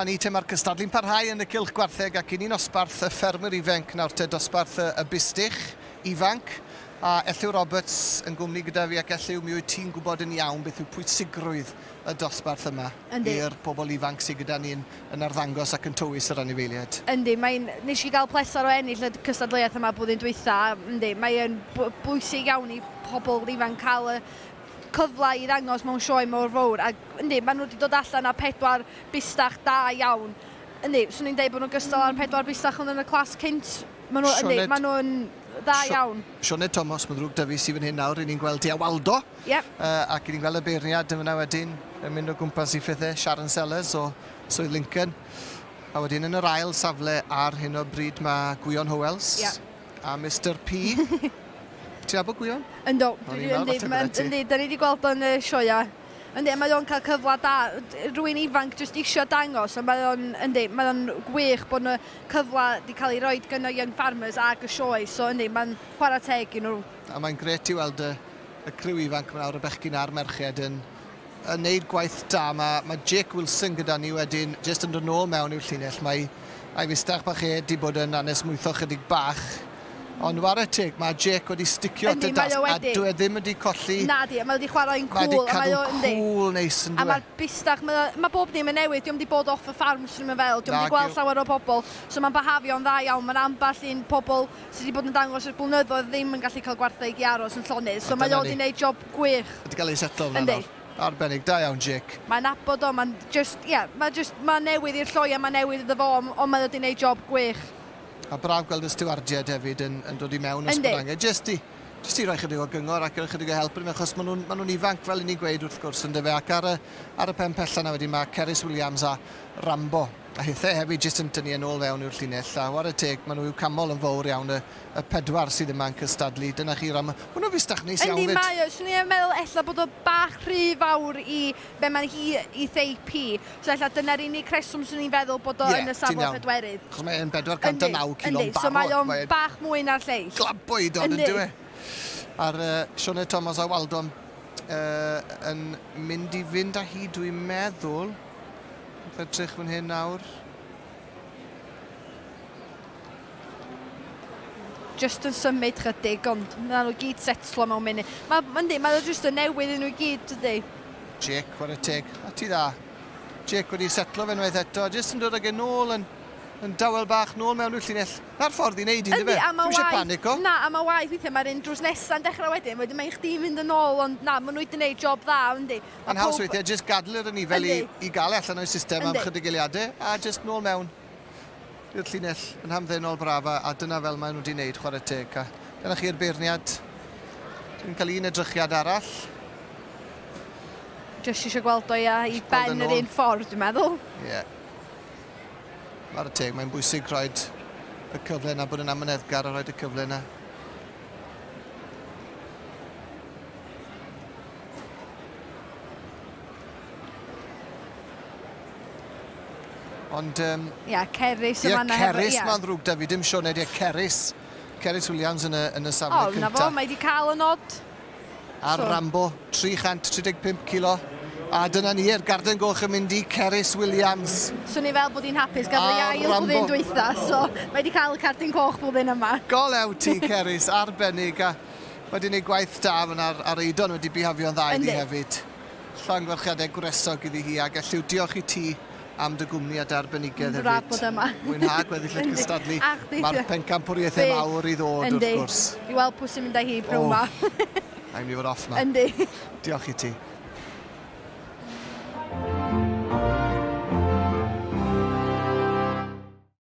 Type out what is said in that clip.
Ni te mae'r cystadlu'n parhau yn y cylch gwartheg ac i ni'n osbarth y ffermwyr ifanc nawr te dosbarth y, y bustych ifanc a Elliw Roberts yn gwmni gyda fi ac Elliw mi wyt ti'n gwybod yn iawn beth yw pwysigrwydd y dosbarth yma i'r pobl ifanc sydd gyda ni'n yn arddangos ac yn tywys yr anifeiliaid. Yndi, mae'n... Nes i gael pleser o ennill y cystadleuaeth yma blwyddyn dwytha, yndi, mae'n bwysig iawn i pobl ifanc cael y cyfle i ddangos mewn sioe mor fawr ac yndi, maen nhw wedi dod allan â pedwar bustach da iawn. Yndi, swn i'n deud bod nhw'n gystal â'r pedwar bustach oedd yn y clas cynt. Maen nhw, yndi, maen nhw'n dda iawn. Sioned Thomas, mae'n ddrwg 'da fi sydd fan hyn nawr, 'y ni'n gweld ti a Waldo. Yep. Uh, ac 'y ni'n gweld y beirniad yn fyna wedyn, yn mynd o gwmpas i phethau, Sharon Sellers o Swydd Lincoln. A wedyn yn yr ail safle ar hyn o bryd mae Gwion Howells. Yep. A Mister P. Ti'n nabod Gwion? Yndw. O'n i'n meddwl falle bydde ti. Yndi, da ni wedi gweld o'n y sioeau. Yndi, a mae o'n cael cyfle da. Rwy'n ifanc jyst isio dangos, a mae o'n, yndi, mae o'n gwych bod yna cyfle wedi cael ei roed gyda Young Farmers ag y sioe, so yndi, mae'n chwarae teg i nhw. A mae'n grêt i weld y, y criw ifanc yma nawr, y bechgyn a'r merched yn, yn neud gwaith da. Mae, mae Jake Wilson gyda ni wedyn, jyst yn dod nôl mewn i'w llinell. Mae, mae fustach bach e di bod yn anesmwytho chydig bach. Ond ware teg, mae Jake wedi sticio at y dasg, a dwi e ddim wedi colli. Na di, mae wedi chwarae'n cwl. Mae wedi cadw'n cwl neis yn dwi. A mae'r bustach, mae, mae bob dim yn newid, dio'm wedi bod off y ffarm swn i'm yn fel, dio'm wedi gweld llawer o bobl, so mae'n behafio'n dda iawn. Mae'n ambell un pobl sydd wedi bod yn dangos ers blynyddoedd ddim yn gallu cael gwartheg i aros yn llonydd, so mae o wedi gwneud job gwych. Wedi cael ei setlo fyna nawr. Arbennig, da iawn Jake. Mae'n nabod o, mae'n just, ie, yeah, mae just, mae'n newydd i'r lloia, mae'n newydd iddo fo, ond mae o wedi gwneud job gwych. A braf gweld y stiwardiaid hefyd yn, yn dod i mewn os bod angen. Just i, just i roi chydig o gyngor ac rhoi chydig o help iddyn nhw, achos maen nhw'n ma nhw ifanc, fel i ni'n gweud wrth gwrs, yn dyfe. Ac ar y, ar y pen pella na wedyn mae Cerys Williams a Rambo. A hithe hefyd jyst yn tynnu yn ôl fewn i'r llinell. A ware teg, maen nhw i'w camol yn fawr iawn, y, y pedwar sydd yma'n cystadlu. Dyna chi, Ram. Hwnnw'n fustach neis iawn Yndi, fyd. mae o. Swn i'n meddwl ella bod o bach rhy fawr i be mae hi i theip hi. So ella dyna'r unig rheswm swn i'n feddwl bod o Ie, yn y ti'n safle iawn. pedwerydd. Achos mae e'n 409 Yndi, kilo'n yndi. barod. So mae o'n Mae e'n bach mwy na'r lleill. Glaboed o'n, Yndi. yndyw e? A'r uh, Sioned Thomas a Waldon uh, yn mynd i fynd â hi, dwi'n meddwl. Wrth edrych fan hyn nawr. Just yn symud chydig, ond mae nhw gyd setlo mewn munud. Mae, yndi, mae o just yn newydd i nhw gyd, dydy. Jake, chwarae teg. A ti dda. Jake wedi setlo fe unwaith eto, jyst yn dod ag e nôl yn, yn dawel bach, nôl mewn i'r llinell. Na'r ffordd i wneud hi'n Yndi, a mae Ddim eisiau waith... panico. Na, a mae waith weithiau, mae'r un drws nesa'n dechrau wedyn, wedyn mae i chdi mynd yn ôl, ond na, maen nhw wedi gwneud job dda, yndi. Mae'n haws weithiau jyst gadael yr anifail i, i gael e allan o'i system am chydig eiliadau a jyst nôl mewn i'r llinell yn hamddenol braf a, a dyna fel maen nhw wedi wneud, chwarae teg. A dyna chi'r beirniad. Dwi'n cael un edrychiad arall. Jyst eisiau gweld o ia, i ben yr un ffordd, dwi'n meddwl. Ie. Yeah. Chwarae teg, mae'n bwysig rhoi y cyfle yna, bod yn amyneddgar a rhoi y cyfle yna. Ond... Um, Ia, Cerys yma na hefo. Ia, Cerys, mae'n ddrwg da fi, dim Sioned, ia, Cerys. Cerys Williams yn y, yn y safle cyntaf. O, na fo, mae wedi cael y nod. Ar so. Rambo, 335 kilo. A dyna ni, yr garden goch yn mynd i Cerys Williams. Swn i fel bod hi'n hapus, gafodd ei ail blwyddyn dwytha, so mae wedi cael y cardyn coch blwyddyn yma. Golew ti, Cerys, arbennig. A Wedi gwneud gwaith da fan ar, ar Eidon wedi bihafio'n dda iddi hefyd. Llongyfarchiadau gwresog iddi hi ac Elliw, diolch i ti am dy gwmni a dy arbenigedd hefyd. Braf bod yma. Mwynha gweddill y cystadlu. Mae'r pencampwriaethau mawr i ddod wrth gwrs. I weld pwy sy'n mynd â hi pryd ma. Mae'n mynd i fod off ma. Yndi. Diolch i ti.